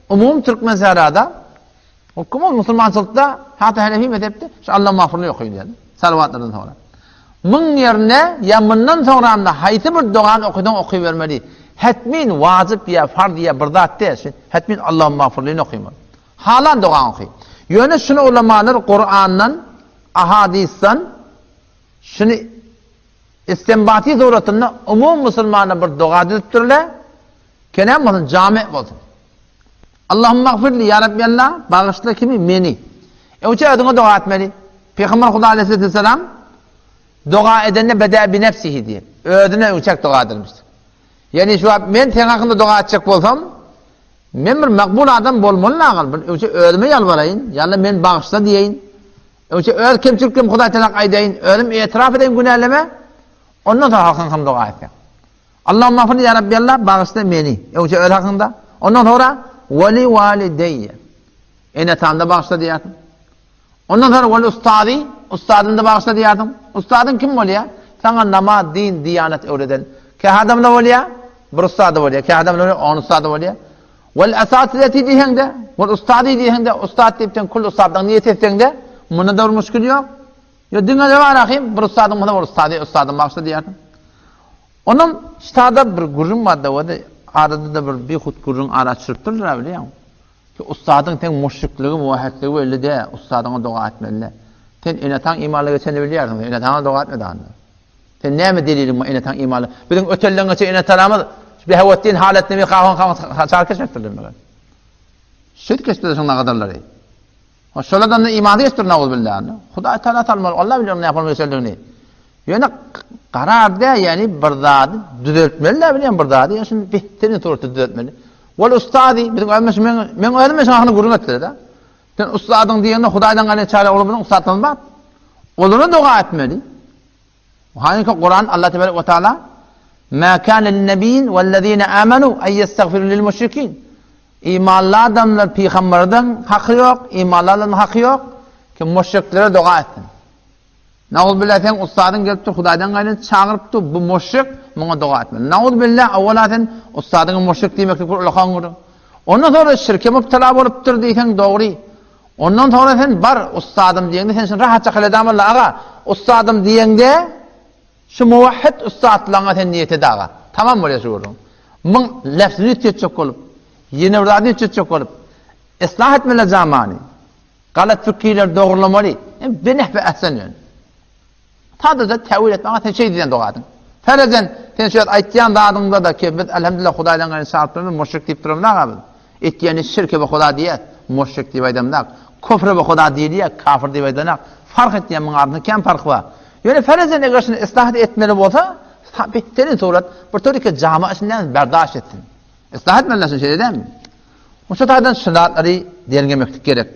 Umumy türkmen sährada, umumy musulmançylykda, hatda Hanefi mezhepde şu Allahumagfirli okuyulýar. Salawatlardan soňra. Muň ýerine ýa mundan soňramda haýsy bir dogany okysaň okybermeli. Hetmin wajyp ýa farz ýa bir zat däl. Şu hetmin Allahumagfirlini okymaly. Halan dogaňy oky. Ýöne şuny ulamalar Kurandan, ahadysdan şuny istembaty suratynda umumy musulmana bir doga düzüpdirler. Kelam bolsun, jame bolsun. Allahumagfirli ýa Rabbi Allah, bagyşla kimi? Meni. Öňçe özüňe doga etmeli. Pygamber Huda aleyhisselam doga edende beda bi nefsihi diýip, özüne öňçek doga edilmişdir. Ýani şu wagt men seň hakyňda doga etjek bolsam, men bir makbul adam bolmaly agal, bir öňçe özüme ýalbaraýyn, ýa-da men bagyşla diýeýin. Öňçe öz kemçiliklerimi Hudaý Teala aýdaýyn, özüm etiraf edeýin günälerime, ondan soň halkyň hakyna doga etsem. Allahumma ýa Rabbi Allah, bagyşla meni. Öňçe öz hakyňda. Ondan soňra we li walideýe. Ene-atamda bagyşla diýýärsiň. Ondan soňra wal ustazy, ustadymda bagyşla diýýärsiň. Ustadyň kim bolýar? Saňa namaz, din, diýanet öwreden. Kä adamda bolýar, bir ustady bolýar, kä adamda bolýar, on ustady bolýar. Wal asatizeti diýseňde, wal ustazy diýseňde, ustad diýip sen kul ustadlaryň niýet etseňde, munda-da bir muşkil ýok. Ýa diňe bar ahim, bir ustadyň bolsa, bir ustady, ustadym bagyşla diýýärsiň. Onam ştada bir gürrüň barda we arada-da bir bihut gürrüň ara çürüpdirler bilýäň. Ki ussadyň seň müşrikligi, muwahhitligi belli däl, ussadyňa doga etmeli. Sen ene-ataň imanly geçenini bilýärsiň, sen ene-ataňa doga etme dagynda. Sen näme deliliň bar ene-ataň imanly? Biziň ötelden geçen ene-atalarymyz Behawetdin haletini bir kafan kafan çar geçmekdirler meger. Şeýdip geçdiler şoň nagadalary. Şolardan da imanly geçdir nauzbillah. Hudaý Taala salmaly, Allah bilýär näme geçendigini. Ýöne karar dä, ýagny bir zady düzeltmeli-dä bilýän bir zady, ýöne şuny behterin suratda düzeltmeli. Wal ustazy, biziň özümiz men men özüm şoň hakyny gürrüň etdiler-de. Sen ustadyň diýende Hudaýdan gaýry çäre olar biziň ussatlarymyz bar. Olara doga etmeli. Haýynky Kuran Allah tebarek we taala Ma kana lin-nebiyyin wellezina amanu ay yestagfiru lil müşrikin. Imanly adamlar pygamberden haky ýok, imanly adamlaryň haky ýok ki müşriklere doga etsin. Nauzbillah seň ussadyň gelipdir Hudaýdan gaýryn çagyrypdyr bu muşrik muňa doga etme. Nauzbillah owala sen ussadyňa muşrik diýmeklik bir ulakan gürrüň. Ondan soňra şirke mübtela bolupdyr diýseň dogry. Ondan soňra sen bar ussadym diýeňde sen şuny rahatça hyl edamalla aga ussadym diýeňde şu muwahhid ussatlaňa sen niýet et aga. Tamam bolýar şu gürrüň. Muň lefzini üýtgetjek bolup ýene bir zady üýtgetjek bolup yslah etmeli zamany. Galat pikirleri dogrulamaly. Binehwe ehsen ýöne. Sadaja täwil etme, sen şeý diýen dogadyň. Ferezen, sen şu aýtýan zadyňda-da ki, biz elhamdülillah Hudaýdan gaýry çagyryp durmaz, müşrik diýip duramzak biz. Etýäni şirke we Huda diýýäs, müşrik diýip aýdamzak. Küfre we Huda diýilýär, kafir diýip aýdanak. Fark etýän muň arasynda kän fark bar. Ýöne ferezen eger şuny yslah etmeli bolsa, behterin surat bir törike jama içinden berdaş etsin. Yslah etmeli şeýle dälmi? Şu taýdan şu zatlary derňemeklik gerek.